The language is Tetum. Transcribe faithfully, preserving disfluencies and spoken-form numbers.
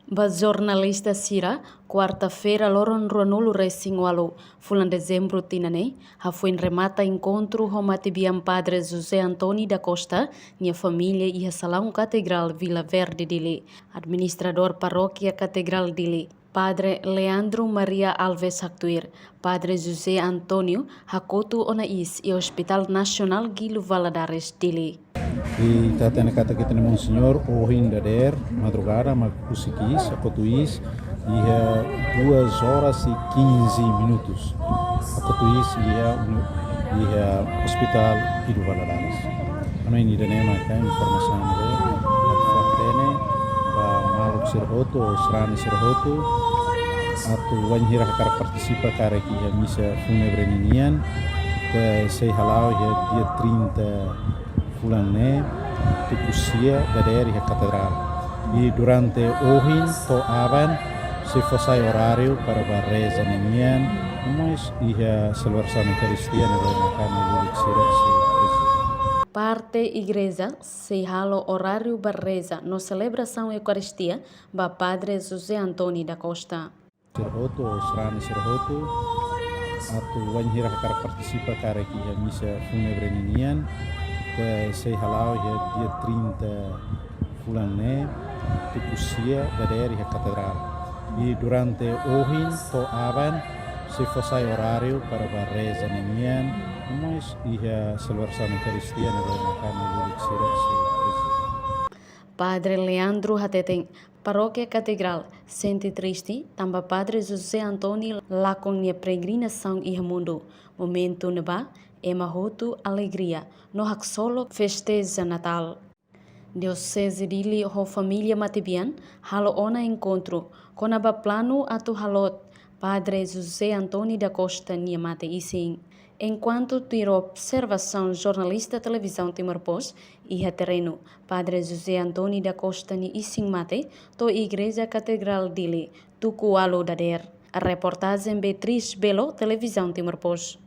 Ba jornalista sira, kuarta-feira loron ruanulu resin ualu, fulan Dezembru tinan ne'e, hafoin remata enkontru ho matebian Padre José António da Costa nia família iha salaun Katedrál Vila Verde Dili. Administradór Parókia Katedrál Dili, Padre Leandro Maria Alves haktuir, Padre José António hakotu ona iis iha Hospital Nasionál Guido Valadares Dili. I ita hatene katak ita-nia Monseñór ohin dadeer madrugada mak husik iis, hakotu iis iha duas horas e quinze minutos. Hakotu iis iha uni-, iha Hospital Guido Valadares. Hanoin ida-ne'e maka informasaun ne'ebé atu fó-hatene ba maluk sira hotu, sarani sira hotu, atu wainhira hakarak partisipa karik iha misa fúnebre ninian, ita sei hala'o iha dia trinta fulan ne'e, tuku sia dadeer iha Katedrál. I durante ohin to'o aban sei fó sai oráriu para ba reza ninian, no mós iha selebrasaun Eukaristia ne'ebé maka maluk sira sei presiza. Parte igreja sei halo oráriu ba reza no selebrasaun Eukaristia ba Padre José António da Costa. Sira hotu, sarani sira hotu, atu wainhira hakarak partisipa karik iha misa fúnebre ninian, ita sei hala'o iha dia trinta fulan ne'e, tuku sia dadeer iha Katedrál. I durante ohin to'o aban sei fó sai oráriu para ba reza ninian, no mós iha selebrasaun Eukaristia ne'ebé maka maluk sira sei presiza. Padre Leandro hateten, Parókia Katedrál sente triste tanba Padre José António lakon nia peregrinasaun iha mundu. Momentu ne'ebá, ema hotu alegria no haksolok festeja Natál. Dioseze Dili ho família matebian halo ona enkontru kona-ba planu atu halot Padre José António da Costa nia mate-isin. Enkuantu tuir observasaun jornalista Televizaun Timor Post iha terrenu, Padre José António da Costa nia isin-mate to'o Igreja Katedrál Dili tuku ualu dadeer. Reportajen Beatriz Belo, Televizaun Timor Post.